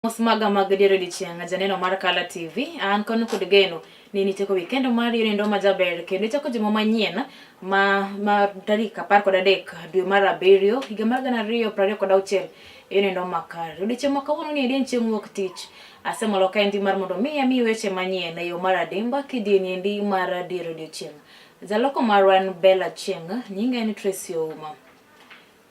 Mos maga mag dier odiechieng' janeno mar Kala TV, an kono kod geno ni nitieko wikendo mar nindo majaber kendo ichako juma manyien ma tarik 13 dwe mar 7 higa mar 2026 e nindo makare. Odiechieng' ma kawuono ni en chieng' wuok tich. Asemolo kaendi mar mondo mi ami weche manyien e yo mar adimba kidieny endi mar dier odiechieng'. Jaloko marwa en Bella Chieng', nyinga en Tracy Ouma.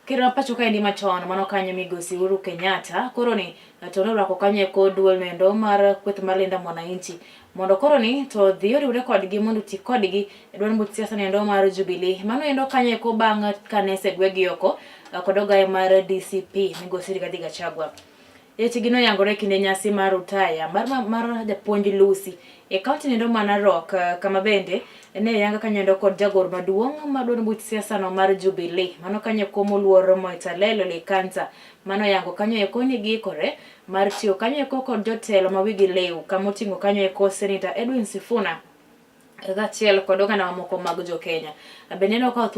Ker ma pacho kaendi machon mano kanyo migosi Uhuru Kenyatta koro ni to norwako kanyo e kor duol noendo mar kweth mar Linda Mwananchi mondo koro ni to dhi oriwre kodgi mondo oti kodgi e duond buch siasa noendo mar Jubilee. Mano endo kanyo eko bang' kane osegwegi oko kod ogaye mar DCP migosi Rigathi Gachagua. Wechegi noyangore e kinde nyasi mar Utaya mar japuonj Lucy e kaunti noendo ma Narok kama bende ne oyang kanyoendo kod jagor maduong' mar duond buch siasa no mar Jubilee. Mano kanyo eko moluor Moitalel Ole Kanta mano oyango kanyo eko ni giikore mar tiyo kanyo eko kod jotelo ma wigi liw kama oting'o kanyo eko Senator Edwin Sifuna kaachiel kod oganda mamoko mag jo Kenya. Bende ne okawo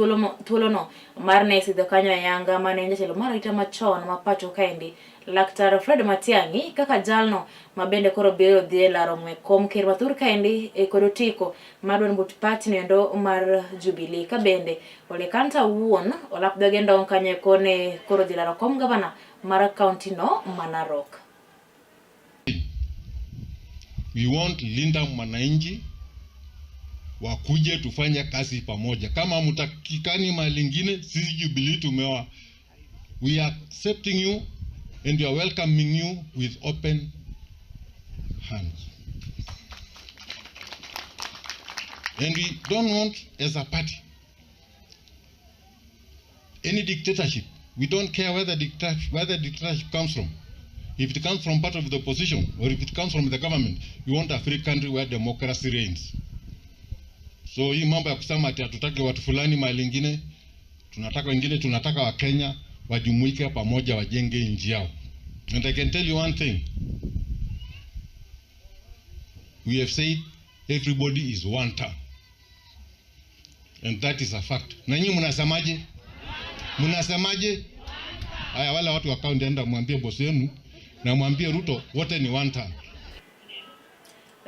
thuolono mar ne sidho kanyo ayanga mane en jatelo mar arita machon ma pacho kaendi Laktar Fred Matiang'i kaka jalno ma bende koro biro dhi e laro ng'we kom ker mathur kaendi e kod otiko mar duond buch party noendo mar Jubilee. Ka bende Ole Kanta wuon olap dhoge ndong' kanyo eko ne koro dhi laro kom gavana mar kaunti no ma Narok. We want Linda Mwananchi wakuje tufanye kazi pamoja. Kama mtakikani mahali ingine, sisi Jubilee tumewa. We are accepting you and we are welcoming you with open hands. And we don't want as a party any dictatorship. We don't care where the dictatorship comes from. If it comes from part of the opposition or if it comes from the government, we want a free country where democracy reigns. So hii mambo ya kusema ati hatutaki watu fulani mahali ingine, tunataka wengine, tunataka wa Kenya wajumuike pamoja wajenge nchi yao. And I can tell you one thing. We have said everybody is one term. And that is a fact. Na nyinyi mnasemaje? Mnasemaje? Haya, wale watu wa kaunti, enda mwambie boss yenu na mwambie Ruto wote ni one term.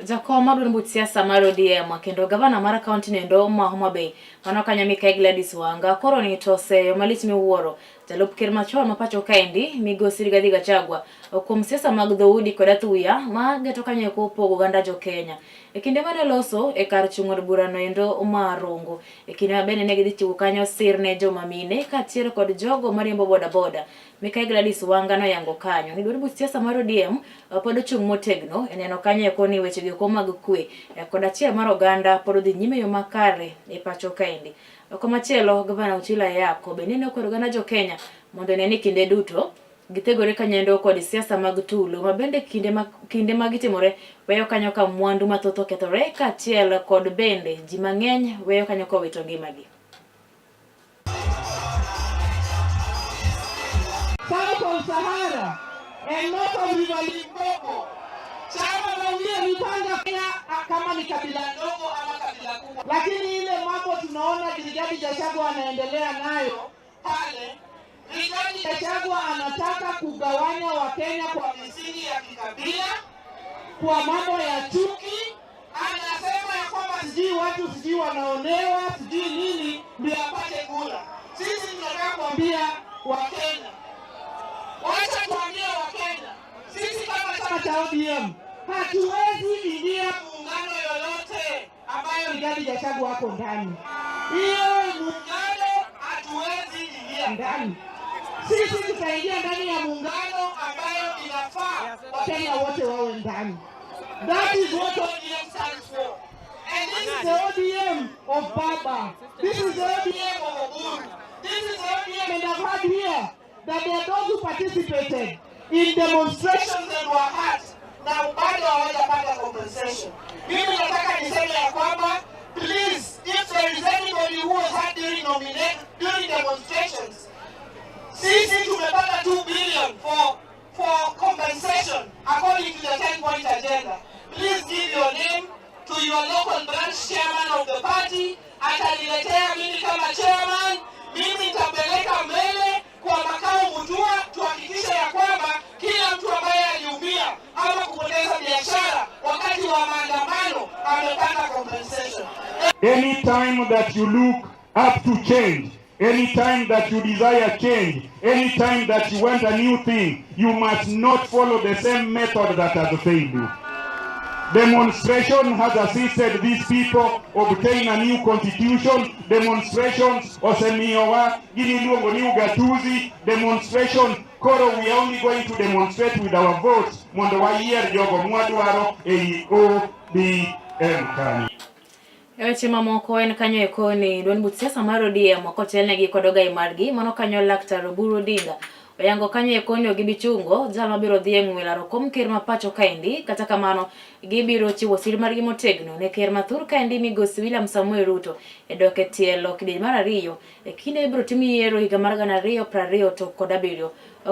Jakom mar duond buch siasa mar ODM kendo gavana mar kaunti noendo ma Homa Bay mano kanyo Mikai Gladys Wanga koro ni to oseyo malich miwuoro jalup ker machon ma pacho kaendi migosi Rigathi Gachagua kuom siasa mag dhoudi kod athuya ma geto kanyo eko pogo oganda jo Kenya. E kinde mane oloso e kar chung' od bura noendo ma Rongo e kinde ma bende ne gidhi chiwo kanyo sir ne joma mine kaachiel kod jogo mariembo boda boda. Mikai Gladys Wanga noyango kanyo ni duond buch siasa mar ODM pod ochung' motegno e neno kanyo eko ni weche go mag kwe kod achiel mar oganda pod odhi nyime yo makare e pacho kaendi. Komachielo, Gavana Uchila Ayako bende ne okwero oganda jo Kenya mondo one ni kinde duto githegore kanyendo kod siasa mag tulo ma bende kinde ma gitimore weyo kanyo ka mwandu mathoth okethore kaachiel kod bende ji mang'eny weyo kanyo ka owito ngimagi. South of Sahara and north of River Limpopo. Chama na mipanga Kenya kama ni kabila ndogo ama kabila kubwa, lakini ile mambo tunaona Rigathi Gachagua anaendelea nayo pale. Rigathi Gachagua anataka kugawanya Wakenya kwa misingi ya kikabila, kwa mambo ya chuki. Anasema ya kwamba sijui watu sijui wanaonewa sijui nini ndio apate kura. Sisi tunataka kuambia Wakenya, wacha tuambie Wakenya, sisi kama chama cha ODM hatuwezi ingia muungano yoyote ambayo Rigathi Gachagua hapo ndani. Hiyo muungano hatuwezi ingia ndani. Sisi tutaingia ndani ya muungano ambayo inafaa Wakenya wote wawe ndani. That is what ODM stands for. And this is the ODM of Baba. This is the ODM of Oburu. This is the ODM, and I've heard here that there are those who participated in demonstrations and were hurt. Na bado hawajapata compensation. Mimi nataka niseme ya kwamba, please, if there is anybody who was hurt during demonstrations, sisi tumepata 2 billion for compensation according to the 10-point agenda. Please give your name to your local branch chairman of the party. Ataniletea mimi kama chairman, mimi nitapeleka mbele kwa makao Mutua, tuhakikishe ya kwamba kila mtu ambaye aliumia Any time that you look up to change, any time that you desire change, any time that you want a new thing, you must not follow the same method that has failed you. Demonstration has assisted these people obtain a new constitution. Demonstrations osemiyowa gimiluongo ni ugatuzi. Demonstration koro we are only going to demonstrate with our votes mondo wayier jogo mwadwaro ei ODM kanyo. E weche mamoko en kanyo eko ni duond buch siasa mar ODM kotelnegi kod ogai margi mano kanyo Laktar Oburu Odinga oyango kanyo eko ni ok gibi chungo jal mabiro dhi e ng'we laro kom ker ma pacho kaendi. Kata kamano gibiro chiwo sir margi motegno ne ker ma thur kaendi migosi William Samoei Ruto e dok e tielo kidieny mar ariyo e kinde ibiro tim yiero higa mar 2027.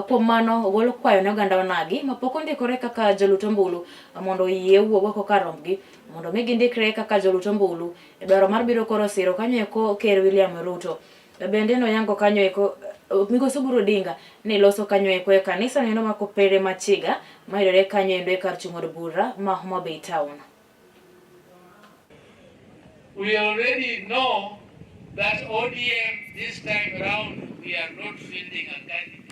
Kuom mano ogolo kwayo ne oganda onagi mapok ondikore kaka jolut ombulu mondo oyie wuog oko kar rombgi mondo mi gindikre kaka jolut ombulu e dwaro mar biro koro siro kanyo eko ker William Ruto. Bende noyango kanyo eko migosi Oburu Odinga ne loso kanyo eko e kanisa neno ma Kopere Machiga mayudore kanyo endo e kar chung' od bura ma Homa Bay Town. We already know that ODM this time round we are not fielding a candidate.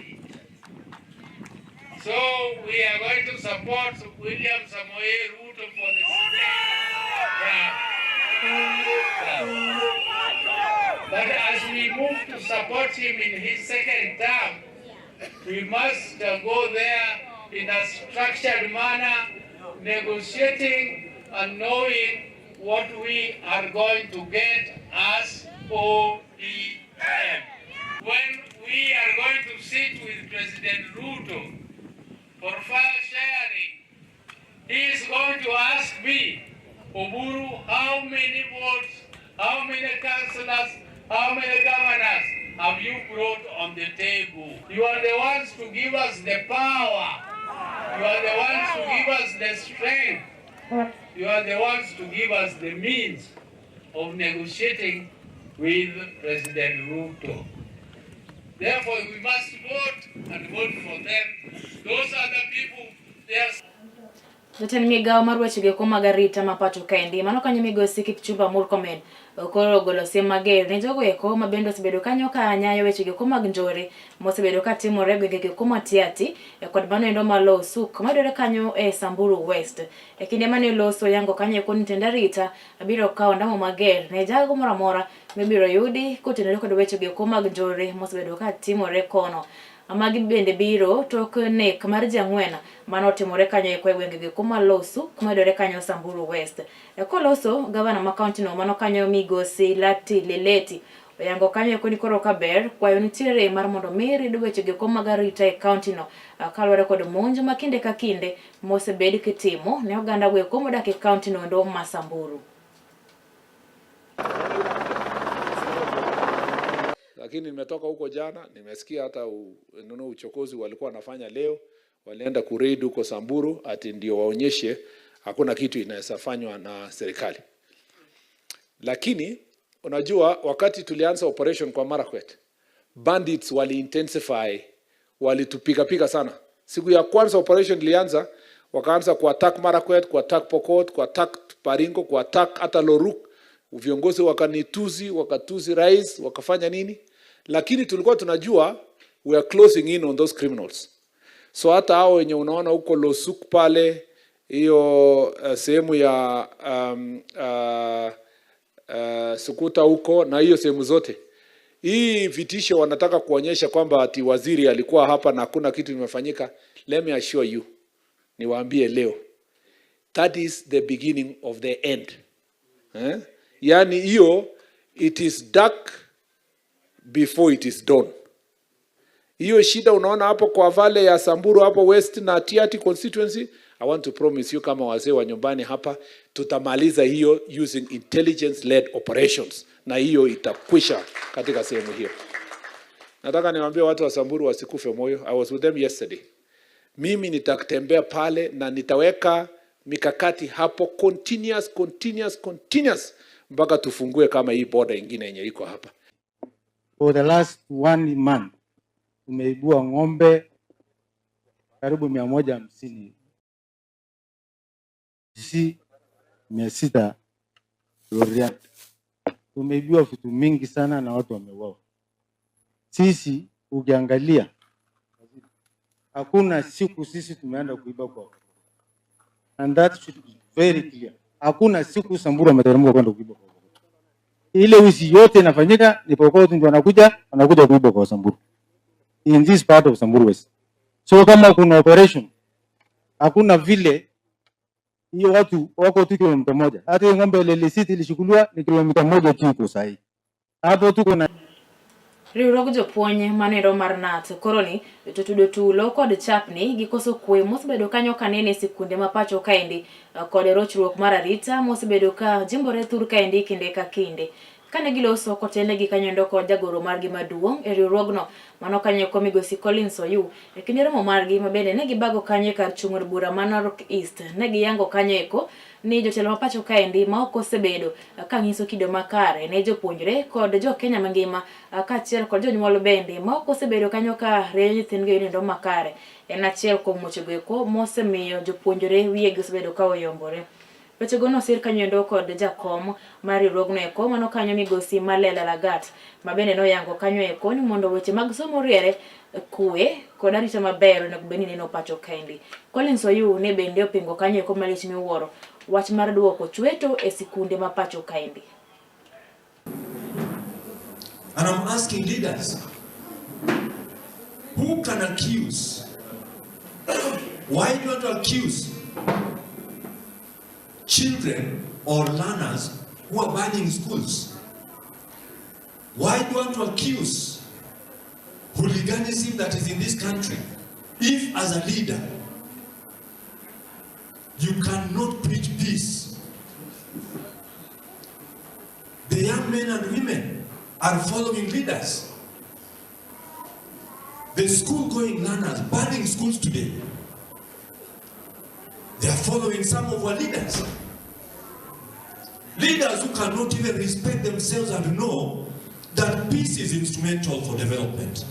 So we are going to support William Samoei Ruto for the second term. But as we move to support him in his second term, we must go there in a structured manner, negotiating and knowing what we are going to get as ODM. When we are going to sit with President Ruto for file sharing, he is going to ask me, Oburu, how many votes, how many councillors, how many governors have you brought on the table? You are the ones to give us the power. You are the ones to give us the strength. You are the ones to give us the means of negotiating with President Ruto. Therefore, we must vote and vote for them. Those other people, they are Jatend migawo mar weche goeko mag arita ma pacho kaendi mano kanyo migosi Kipchumba Murkomen koro ogolo siem mager ne jogo eko ma bende osebedo kanyo ka nyayo weche goeko mag njore mosebedo ka timore e gwenge goeko ma Tiaty kod mano endo ma Losuk mayudore kanyo e Samburu West. E kinde mane loso yango kanyo eko ni tend arita biro kawo ondamo mager ne jago moro amora mibiro yudi kotenore kod weche goeko mag njore mosebedo ka timore kono. Magi bende biro tok nek mar ji ang'wen manotimore kanyo eko e gwenge goeko ma Losu kuma yudore kanyo Samburu West. Koloso, gavana ma kaunti no mano kanyo migosi Lati Leleti oyango kanyo eko ni koro kaber kwayo nitiere mar mondo mi rid weche goeko mag arita e kaunti no kaluwore kod monj ma kinde ka kinde mosebed kitimo ne oganda goeko modak e kaunti no endo ma Samburu. Lakini nimetoka huko jana, nimesikia hata uchokozi walikuwa wanafanya leo, walienda kureid huko Samburu ati ndio waonyeshe hakuna kitu inaweza fanywa na serikali. Lakini unajua wakati tulianza operation kwa Marakwet, bandits wali intensify, walitupiga piga sana. Siku ya kwanza operation ilianza, wakaanza ku attack Marakwet, ku attack Pokot, ku attack Baringo, ku attack hata Loruk. Viongozi wakanituzi, wakatuzi rais, wakafanya nini? Lakini tulikuwa tunajua we are closing in on those criminals. So hata hao wenye unaona huko Losuk pale hiyo sehemu ya Sukuta huko na hiyo sehemu zote, hii vitisho wanataka kuonyesha kwamba ati waziri alikuwa hapa na hakuna kitu imefanyika. Let me assure you, niwaambie leo, that is the beginning of the end. Eh? Yani hiyo it is dark before it is dawn. Hiyo shida unaona hapo kwa vale ya Samburu hapo West na Tiaty constituency, I want to promise you kama wazee wa nyumbani hapa tutamaliza hiyo using intelligence led operations, na hiyo itakwisha katika sehemu hiyo. Nataka niwaambie watu wa Samburu wasikufe moyo. I was with them yesterday. Mimi nitatembea pale na nitaweka mikakati hapo continuous, continuous, continuous mpaka tufungue kama hii border ingine yenye iko hapa. For the last one month tumeibua ng'ombe karibu 150, si 600 Loriat. Tumeibiwa vitu mingi sana na watu wameuawa. Sisi ukiangalia, hakuna siku sisi tumeenda kuiba kwa, and that should be very clear. Hakuna siku Samburu ameteremka kwenda kuiba kwa Pokot. Ile wizi yote inafanyika ni Pokot ndio wanakuja kuiba kwa Samburu in this part of Samburu West. So kama kuna operation, hakuna vile hiyo watu wako tu kilomita 1. Hata hiyo ng'ombe ile City ilishukuliwa ni kilomita 1 tu iko sahihi. Hapo tuko na Riwruog jopuonj manendo mar KNUT koroni to tudo tulo kod chapni gi koso kwe mosebedo kanyo kanene e sikunde ma pacho kaendi kod rochruok mar arita mosebedo ka jimbore thur kaendi kinde ka kinde. Kane giloso kotelnegi kanyoendo kod jagoro margi maduong' e riwruogno mano kanyo eko migosi Collins Oyu e kinde romo margi ma bende ne gibago kanyo e kar chung' od bura ma Narok East ne giyango kanyo eko ni jotelo ma pacho kaendi ma ok osebedo ka nyiso kido makare ne jopuonjre kod jo Kenya mangima kaachiel kod jonyuol bende ma ok osebedo kanyo ka rieyo nyithindgi e yono makare en achiel kuom wechego eko mosemiyo jopuonjre wiyegi osebedo ka oyombore. Wechego nosir kanyoendo kod jakom mar riwruogno eko mano kanyo migosi Malela Lagat ma bende noyango kanyo eko ni mondo weche mag somo oriere kwe kod arita maber onego bed ni neno pacho kaendi. Collins Oyu ne bende opingo kanyo eko malich miwuoro wach mar duoko chweto e sikunde ma pacho kaendi. And I'm asking leaders, who can accuse? Why do you want to accuse children or learners who are burning schools? Why do you want to accuse hooliganism that is in this country? If as a leader, you cannot preach peace, the young men and women are following leaders. The school-going learners burning schools today, they are following some of our leaders. Leaders who cannot even respect themselves and know that peace is instrumental for development.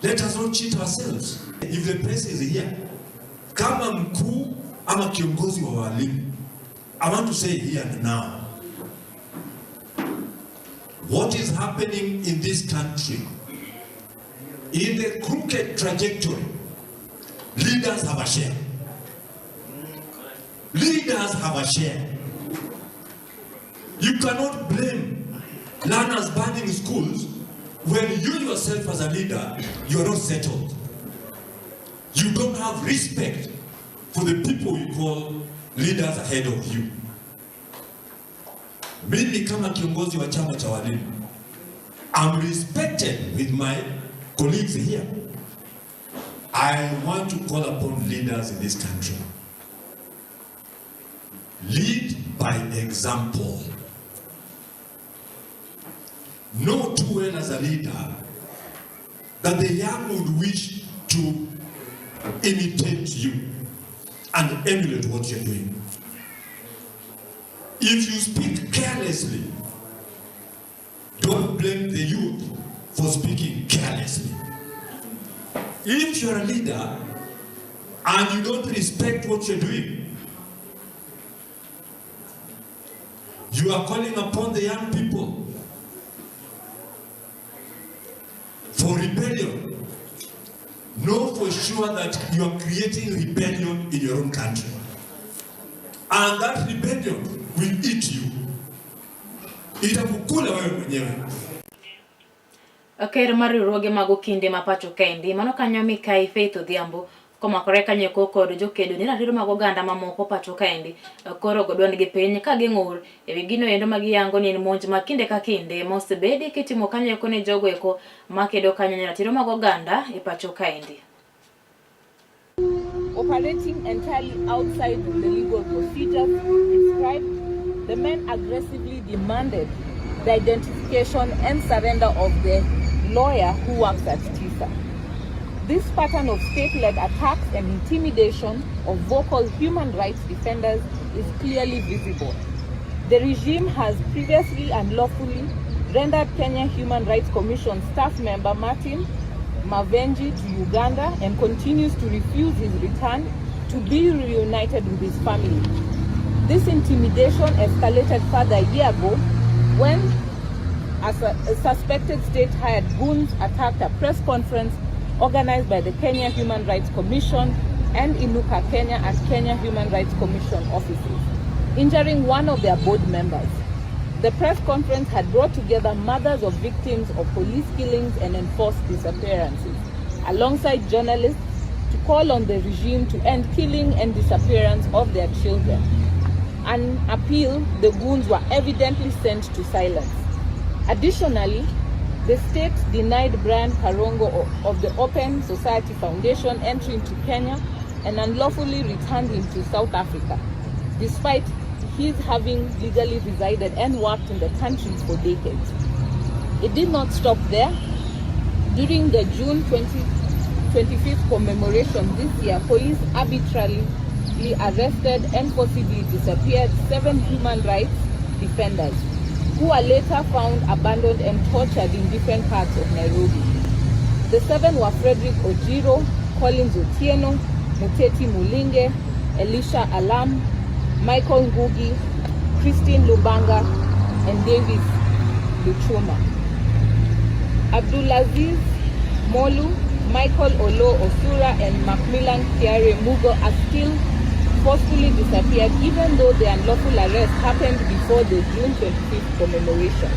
Let us not cheat ourselves. If the press is here, kama mkuu ama kiongozi wa walimu, I want to say here and now, what is happening in this country, in the crooked trajectory, leaders have a share. Leaders have a share. You cannot blame learners burning schools when you yourself as a leader, you are not settled. You don't have respect for the people you call leaders ahead of you. Mimi kama kiongozi wa chama cha walimu, I'm respected with my colleagues here. I want to call upon leaders in this country. Lead by example. Know too well as a leader that the young would wish to imitate you and emulate what you're doing. If you speak carelessly, don't blame the youth for speaking carelessly. If you're a leader and you don't respect what you're doing, you are calling upon the young people for rebellion. Know for sure that you are creating rebellion in your own country. And that rebellion will eat you. Itakukula wewe mwenyewe. Ker mar riwruoge mag okinde ma pacho kaendi mano kanyo Mikai Faith Odhiambo komakore kanyo eko kod jokedo ne ratiro mag oganda mamoko pacho kaendi koro ogo duondgi piny ka ging'ur ewi gino endo ma giyango ni en monj ma kinde ka kinde ma osebedi kitimo kanyo eko ne jogo eko makedo kanyo ne ratiro mag oganda e pacho kaendi. Operating entirely outside the legal procedures prescribed, the men aggressively demanded the identification and surrender of the lawyer who works at TISA. This pattern of state-led attacks and intimidation of vocal human rights defenders is clearly visible. The regime has previously unlawfully rendered Kenya Human Rights Commission staff member Martin Mavenji to Uganda and continues to refuse his return to be reunited with his family. This intimidation escalated further a year ago when a suspected state-hired goons attacked a press conference organized by the Kenya Human Rights Commission and Inuka Kenya at Kenya Human Rights Commission offices, injuring one of their board members. The press conference had brought together mothers of victims of police killings and enforced disappearances, alongside journalists, to call on the regime to end killing and disappearance of their children. An appeal the goons were evidently sent to silence. Additionally, the state denied Brian Karongo of the Open Society Foundation entry into Kenya and unlawfully returned him to South Africa, despite his having legally resided and worked in the country for decades. It did not stop there. During the June 25th commemoration this year, police arbitrarily arrested and forcibly disappeared 7 human rights defenders, who were later found abandoned and tortured in different parts of Nairobi. The 7 were Frederick Ojiro, Collins Otieno, Muteti Mulinge, Elisha Alam, Michael Ngugi, Christine Lubanga, and Davis Luchuma. Abdulaziz Molu, Michael Olo Osura, and Macmillan Kiare Mugo are still forcefully disappeared, even though the unlawful arrest happened before the June 25th commemoration.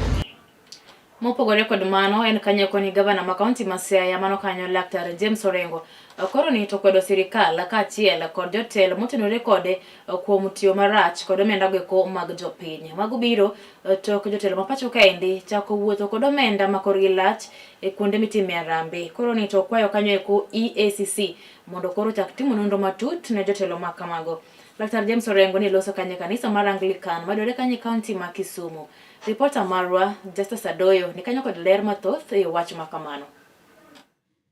Mopogore kod mano en kanyo koni gavana ma kaunti ma Siaya mano kanyo Laktar James Orengo koro ni to kwedo sirikal kaachiel kod jotelo motenore kode kuom tiyo marach kod omenda goeko mag jopiny. Mago biro tok jotelo ma pacho kaendi chako wuotho kod omenda ma korgi lach e kuonde mitime harambee. Koro ni to kwayo kanyo eko EACC mondo koro chak timo nonro matut ne jotelo ma kamago. Laktar James Orengo ni loso kanyo e kanisa mar Anglican mayudore kanyo e kaunti ma Kisumu. Ripota marwa Justus Adoyo ni kanyo kod ler mathoth e wach ma kamano.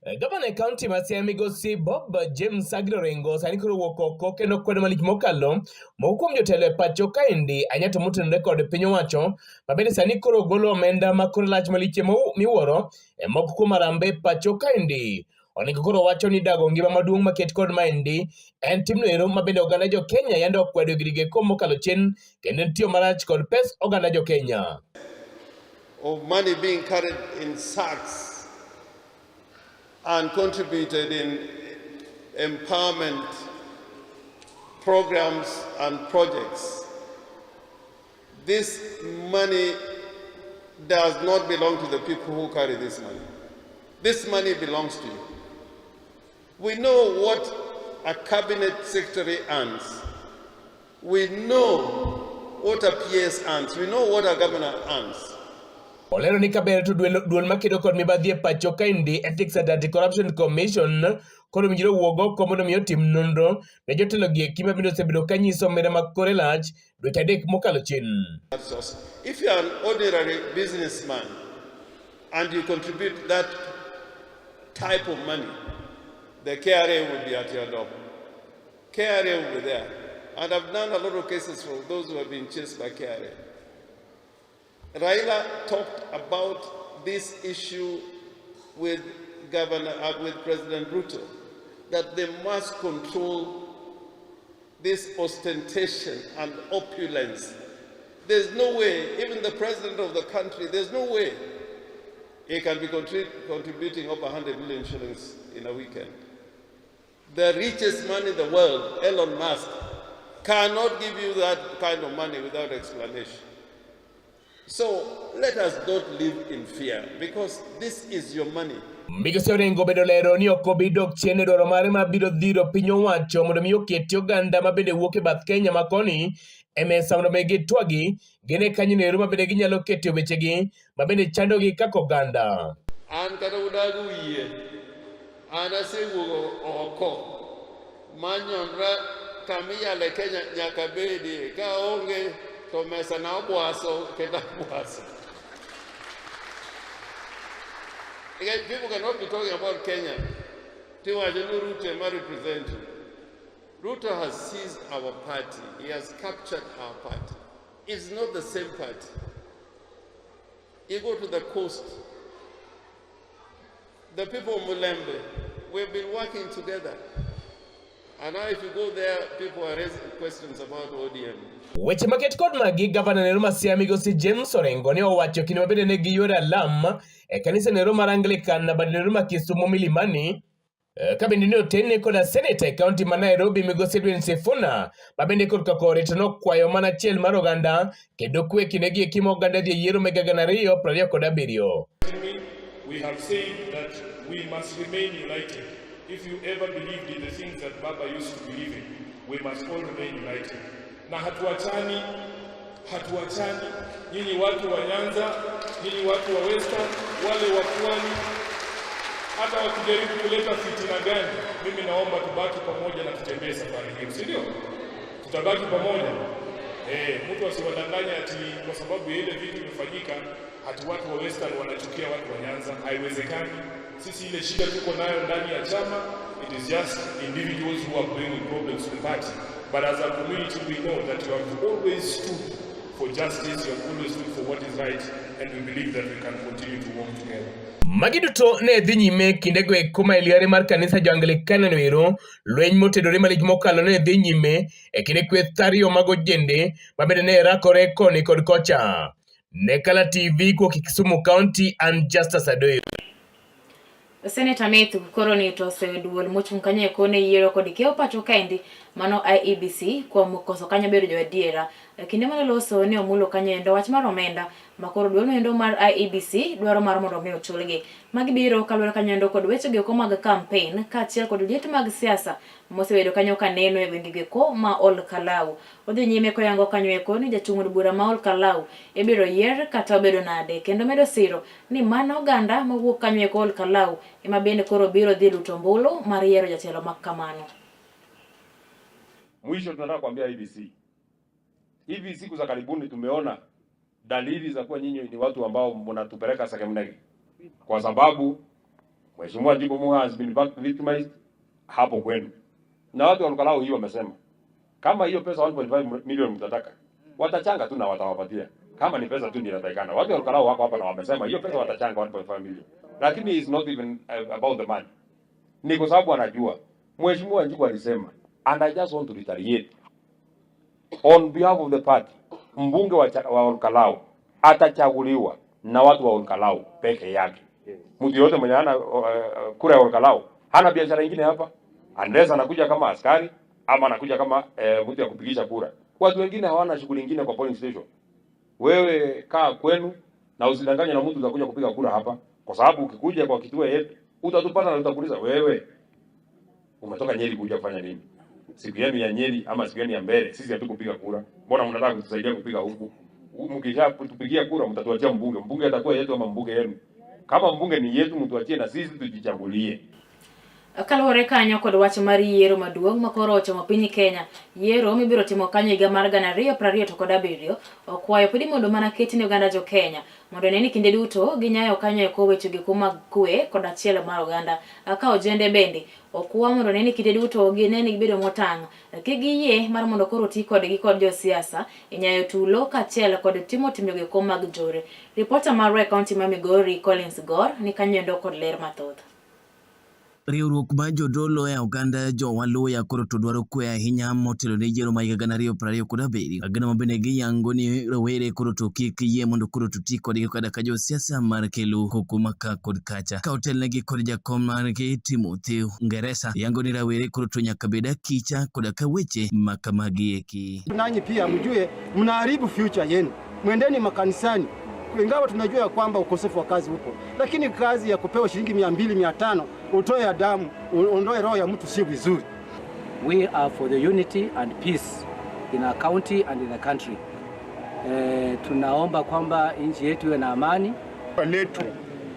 Gavana e kaunti ma Siaya migosi Bob James Agri Orengo sani koro owuok oko kendo kwedo malich mokalo moko kuom jotelo e pacho kaendi ahinya to motenore kod piny owacho ma bende sani koro golo omenda ma kore lach malich miwuoro e moko kuom harambee pacho kaendi. Orengo koro wacho ni dago ngima maduong' maket kod maendi en timno ero ma bende oganda jo Kenya yande okwedo e girigo mokalo chien kendo en tiyo marach kod pes oganda jo Kenya. Of money being carried in sacks and contributed in empowerment programs and projects. This money does not belong to the people who carry this money. This money belongs to you. We know what a cabinet secretary earns. We know what a PS earns. We know what a governor earns. Olero ni kaber to duol makedo kod mibadhi e pacho kaendi Ethics and Anti-Corruption Commission koro owinjore owuog oko mondo mi otim nonro ne jotelo gi eki ma bende osebedo ka nyiso omenda ma kore lach dweche adek mokalo chien. If you are an ordinary businessman and you contribute that type of money, the KRA will be at your door. KRA will be there. And I've done a lot of cases for those who have been chased by KRA. Raila talked about this issue with with President Ruto, that they must control this ostentation and opulence. There's no way, even the president of the country, there's no way he can be contributing over 100 million shillings in a weekend. The richest man in the world, Elon Musk, cannot give you that kind of money without explanation. So let us not live in fear, because this is your money. Migosi Orengo bedo lero ni ok obi dok chien e dwaro mare mar biro dhiro piny owacho mondo mi oketi oganda ma bende wuok e bath Kenya ma koni e mesa mondo mi gitwagi gine kanyo ero ma bende ginyalo keto wechegi ma bende chandogi kaka oganda. An kata udago yie, an asewuok oko manyonra kama iyale Kenya nyaka bedie, ka onge to mesa na obwaso kendo abwaso. People cannot be talking about Kenya. Tiwacho ni Ruto ema represent. Ruto has seized our party. He has captured our party. It's not the same party. You go to the coast. The people of Mulembe, we've been working together. And now if you go there, people are raising questions about ODM. Weche maket kod magi, gavana nero ma Siaya migosi James Orengo ne owacho kinde mabende ne giyudo alam e kanisa nero mar Anglican bad nero ma Kisumo Milimani ka bende ne otene koda seneta e kaunti ma Nairobi migosi Edwin Sifuna ma bende korka kore to nokwayo mana achiel mar oganda kendo kwe kinde gi eki ma oganda dhi e yiero mega 2027. We have said that we must remain united. If you ever believed in the things that Baba used to believe in, we must all remain united. Na hatuachani, hatuachani. Nyinyi watu wa Nyanza, nyinyi watu wa Western, wale wa Pwani, hata wakijaribu kuleta fitina gani, mimi naomba tubaki pamoja na tutembee safari hiyo, si ndio? Tutabaki pamoja. Mtu asiwadanganye ati kwa sababu ile vitu imefanyika ati watu wa Western wanachukia watu wa Nyanza. Haiwezekani. Sisi ile shida tuko nayo ndani ya chama, it is just individuals who are bringing problems to the party. But as a community we know that you have always stood for justice, you have always stood for what is right, and we believe that we can continue to work together. Magi duto ne dhi nyime kindego eko ma e liare mar kanisa jo-Anglikana no ero, lweny motedore malich mokalo ne dhi nyime e kinde kweth ariyo mag ojende ma bende ne rakore koni kod kocha. Ne Kala TV kuok e Kisumu County, an Justus Adoyo. Seneta Methu koro ni to oseyo duol mochung' kanyo eko ne yiero kod kiewo pacho kaendi mano IEBC kuom koso kanyo bedo joadiera. E kinde mane loso ne omulo kanyo endo wach mar omenda ma koro duol noendo mar IEBC dwaro mar mondo mi ochulgi. Magi biro kaluwore kanyo endo kod weche go eko mag campaign kaachiel kod liet mag siasa mosebedo kanyo kaneno e gwenge go eko ma Ol Kalou. Odhi nyime koyango kanyo eko ni jachung' od bura ma Ol Kalou ibiro yier kata obedo nade kendo medo siro ni mano oganda mawuok kanyo eko Ol Kalou ema bende koro biro dhi luto ombulu mar yiero jatelo ma kamano. Mwisho tunataka kuambia IEBC, hivi siku za karibuni tumeona dalili za kuwa nyinyi ni watu ambao mnatupeleka segemnege, kwa sababu Mheshimiwa Jibu Muha has been victimized hapo kwenu, na watu wa Olkalou hiyo wamesema kama hiyo pesa 1.5 milioni mtataka, watachanga tu na watawapatia. Kama ni pesa tu ndio inatakikana. Watu wa Olkalou wako hapa na wamesema hiyo pesa watachanga 1.5 million, lakini it's not even about the money, ni kwa sababu anajua Mheshimiwa Njiku alisema, and I just want to retaliate on behalf of the party, mbunge wa Olkalou atachaguliwa na watu wa Olkalou peke yake. Mtu yote mwenye hana kura ya Olkalou hana biashara ingine hapa, unless anakuja kama askari ama anakuja kama mtu ya kupigisha kura. Watu wengine hawana shughuli ingine kwa polling station. Wewe kaa kwenu na usidanganywe na mtu utakuja kupiga kura hapa, kwa sababu ukikuja kwa kituo yetu utatupata na tutakuuliza wewe umetoka Nyeri kuja kufanya nini? Siku yenu ya Nyeri ama siku yenu ya mbele, sisi hatukupiga kura. Mbona mnataka kutusaidia kupiga huku? Mkisha kutupigia kura mtatuachia mbunge. Mbunge atakuwa yetu ama mbunge yenu? Kama mbunge ni yetu, mtuachie na sisi tujichagulie. Kaluwore kanyo kod wach mar yiero maduong' ma koro ochomo piny Kenya, yiero mibiro timo kanyo higa mar 2027 okwayo podi mondo mana ket ne oganda jo Kenya mondo one ni kinde duto ginyayo kanyo eko weche giko mag kwe kod achiel mar oganda. Ka ojende bende okwa mondo one ni kinde duto gine ni gibedo motang' kik giyie mar mondo koro ti kodgi kod josiasa e nyayo tulo kaachiel kod timo timbe giko mag njore. Ripota marwa e kaunti ma Migori Collins Gor ni kanyo endo kod ler mathoth. Riwruok mar jodolo e oganda jo-Waluya koro to dwaro kwe ahinya motelo ne yiero ma higa 2027. Agano ma bende giyango ni rowere koro to kik yie mondo koro to ti kodgi kata ka josiasa mar kelo koko ma ka kod kacha. Ka otelnegi kod jakom margi Timothy Ngeresa yango ni rawere koro to nyaka bed akicha koda ka weche ma kamagi eki. Nanyi pia mjue mnaharibu future yenu, mwendeni makanisani ingawa tunajua ya kwamba ukosefu wa kazi upo, lakini kazi ya kupewa shilingi 200 500 utoe ya damu uondoe roho ya mtu si vizuri. We are for the unity and peace in our county and in the country. Tunaomba kwamba nchi yetu iwe na amani. Letu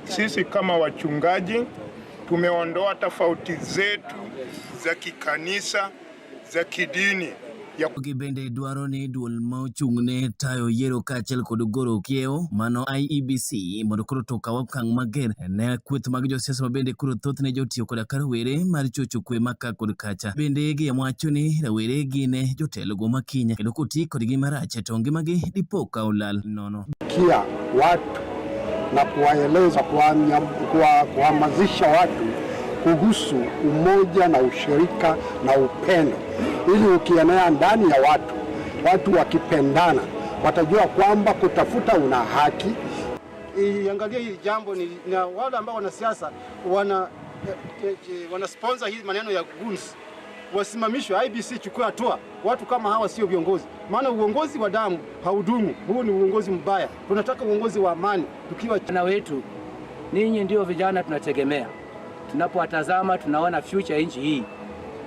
sisi kama wachungaji tumeondoa tofauti zetu za kikanisa, za kidini. Gi bende dwaro ni duol ma ochung' ne tayo yiero kaachiel kod goro kiewo mano IEBC mondo koro to okaw okang' mager ne kweth mag josiasa ma bende koro thothne jotiyo koda ka rawere mar chocho kwe ma ka kod kacha. Bende giwacho ni rawere gin jotelo go makiny kendo koti kodgi marach to ngimagi dipo ka olal nono. Kia watu na kuwaeleza, kuhamasisha watu kuhusu umoja na ushirika na upendo, ili ukienea ndani ya watu, watu wakipendana watajua kwamba kutafuta una haki. Iangalie hili jambo ni, na wale ambao wanasiasa wana, wana sponsor hii maneno ya goons wasimamishwe. IEBC chukua hatua, watu kama hawa sio viongozi, maana uongozi wa damu haudumu. Huu ni uongozi mbaya. Tunataka uongozi wa amani tukiwa na wetu. Ninyi ndio vijana tunategemea. Tunapowatazama tunaona future nchi hii,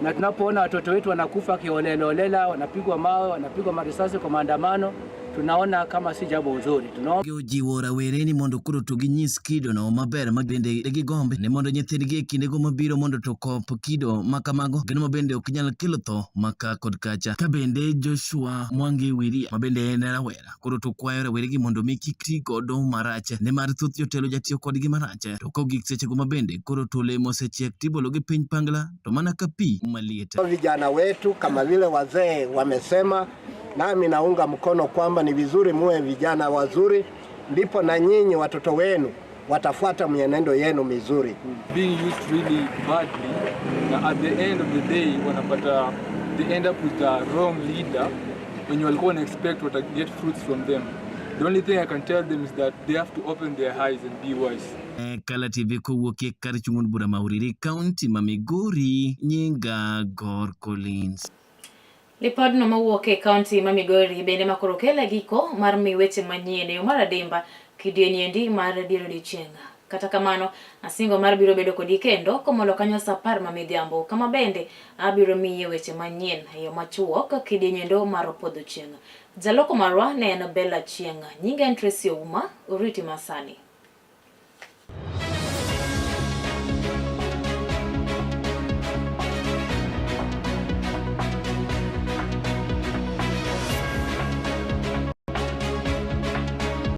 na tunapoona watoto wetu wanakufa kiholelaholela, wanapigwa mawe, wanapigwa marisasi kwa maandamano, tunaona kama si jambo zuri. Tunaona Ojiwo rawere ni mondo koro to ginyis kidono maber ma bende gigomb ni mondo nyithindgi e kindego mabiro mondo to kop kido ma kamago kendo ma bende ok nyal kelo tho ma ka kod kacha. Ka bende Joshua Mwangi Wiria ma bende en rawera koro to kwayo raweregi mondo mi kik ti godo marach nimar thoth jotelo jatiyo kodgi marach to kogik sechego ma bende koro to olemo osechiek tibolo gi piny pangla to mana ka pi maliet. Vijana wetu kama vile wazee wamesema, nami naunga mkono kwamba ni vizuri muwe vijana wazuri, ndipo na nyinyi watoto wenu watafuata mienendo yenu mizuri. Being used really badly na at the end of the day wanapata they end up with the wrong leader wenye walikuwa wana expect wata get fruits from them. The only thing I can tell them is that they have to open their eyes and be wise. Kala TV kowuok e kar chung' od bura ma Uriri, kaunti ma Migori, nyinga Gor Collins. Lipodno mawuok e kaunti ma Migori bende makoro kele giko mar mi weche manyien e yo mar adimba kidieny endi mar dier odiochieng'. Kata kamano, asingo mar biro bedo kodi kendo komolo kanyo saa apar ma midhiambo kama bende abiro miye weche manyien e yo machuok kidieny endo mar opodho chieng'. Jaloko marwa ne en Bella Chieng'. Nyinga en Tracy Ouma, oriti masani.